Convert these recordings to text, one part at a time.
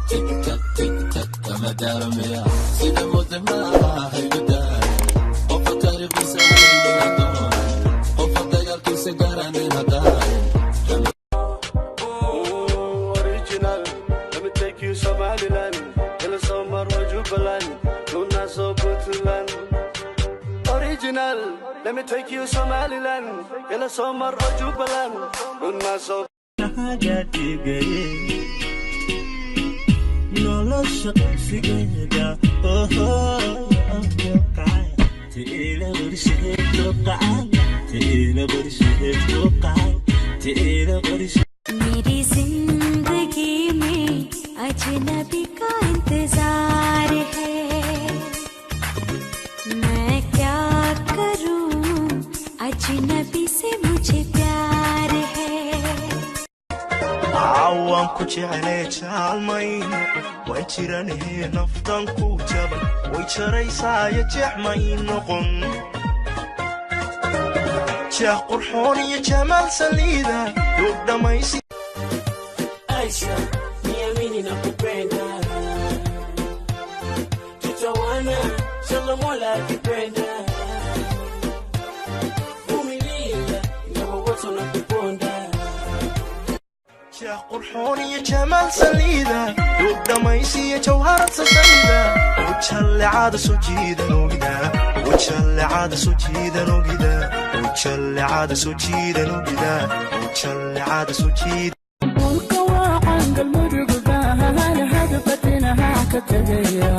Tik tik tak kama daaramaya sida mudamaha haygu daarin. Qofa taariikhdiisa haynin haddoonan, qofa dagaalkiisa garanin haddaanin. Original. Let me take you Somaliland. Ila Somar wa Jubaland. Luna so Puntland. Original. Let me take you Somaliland. Ila Somar wa Jubaland. Luna so Nolosha qabsigeeda tiila qorsheed qorsheed tiila qorshe. मेरी जिंदगी में अजनबी का इंतजार है, मैं क्या करूं, अजनबी से मुझे प्यार है। Caawaan ku jeclee jaalmayno way jiranhee naftan ku jaban way jaraysaayo jeex may noqon jeex qurxoon iyo jamaal saliida duug dhammaysi. Aisha, niamini nakupenda, tutaoana inshallah Mola akipenda. Vumilia ingawa wote wanakuponda. Jeex qurxoon iyo jamaal saliida duug dhammaysiyo jawharad sasayda ujallecada soo jiidan ogida ujallecada soo jiidan ogida ujallecada soo jiidan ogida ujallecada soo jiidan. Dhulka waa cangal mudugbahan hadbatinaha ka tegaya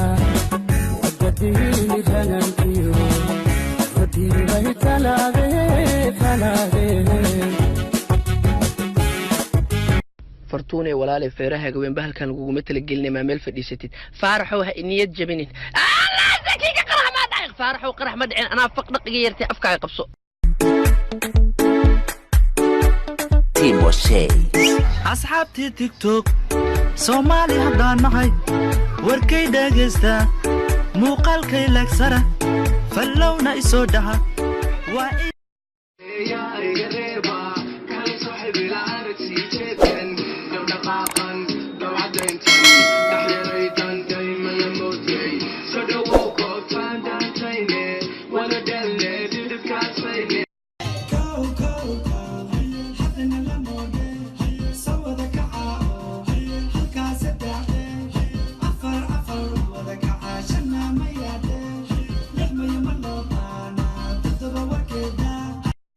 wadadiili ranankiyo wadiibay talaade talaade. Fartuune walaale, feeraha gaweyn bahalkan laguguma talagelinay. Maa meel fadhiisatid, Faaraxow? Ha niyad jabinin. Allah zakiga, qarax maa dhacay, Faaraxow? Qarax ma dhicin, anaa faqdhaq iga yartay. Afkaaga qabso. Asxaabtii TikTok Soomaali haddaan nahay, warkay dhegaysta, muuqaalkay leegsara, fallowna isoo dhaha waa.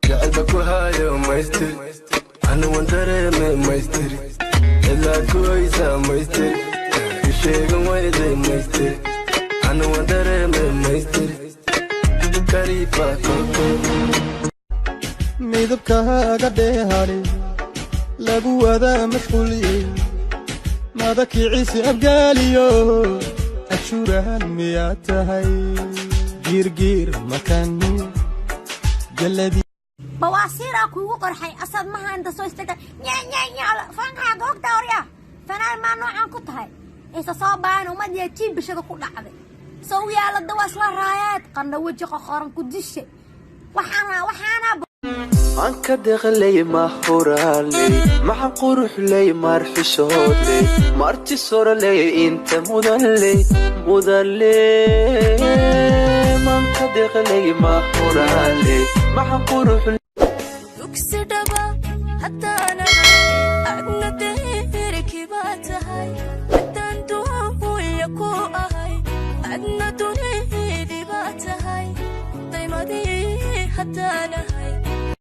Jacelba ku hayo maystiri, anu wan dareeme maystiri, ilaa kuwaysa maystiri, isheegan weyday maystiri, anu wan dareeme maystiri, kariiba koko. Midabkaaga dheehani lagu wadaa mashquuliyey madakiciisi abgaaliyo ajuurahan miyaa tahay giirgiir makani jalabi. Bawaasiiraa kuugu qorxay asad maha inta soo istaga nya fankaaga hogta horya fanaan maa noocaan ku tahay isa soo baahan ummadiya jiibishada ku dhacday sow yaala dawa isla raayaad qandha weji qoqoran ku dishe waxaana. Anka deqley mahuraaley maxa quruxley marxishoodley marti sorley inta mudanley mudanley manka deqley mahuraaley maxa qurux. Dugsi dhaba haddaanahay, adna deerkii baa tahay, haddaan duuya ku ahay, adna dunidii baa tahay, daymadii haddaanahay.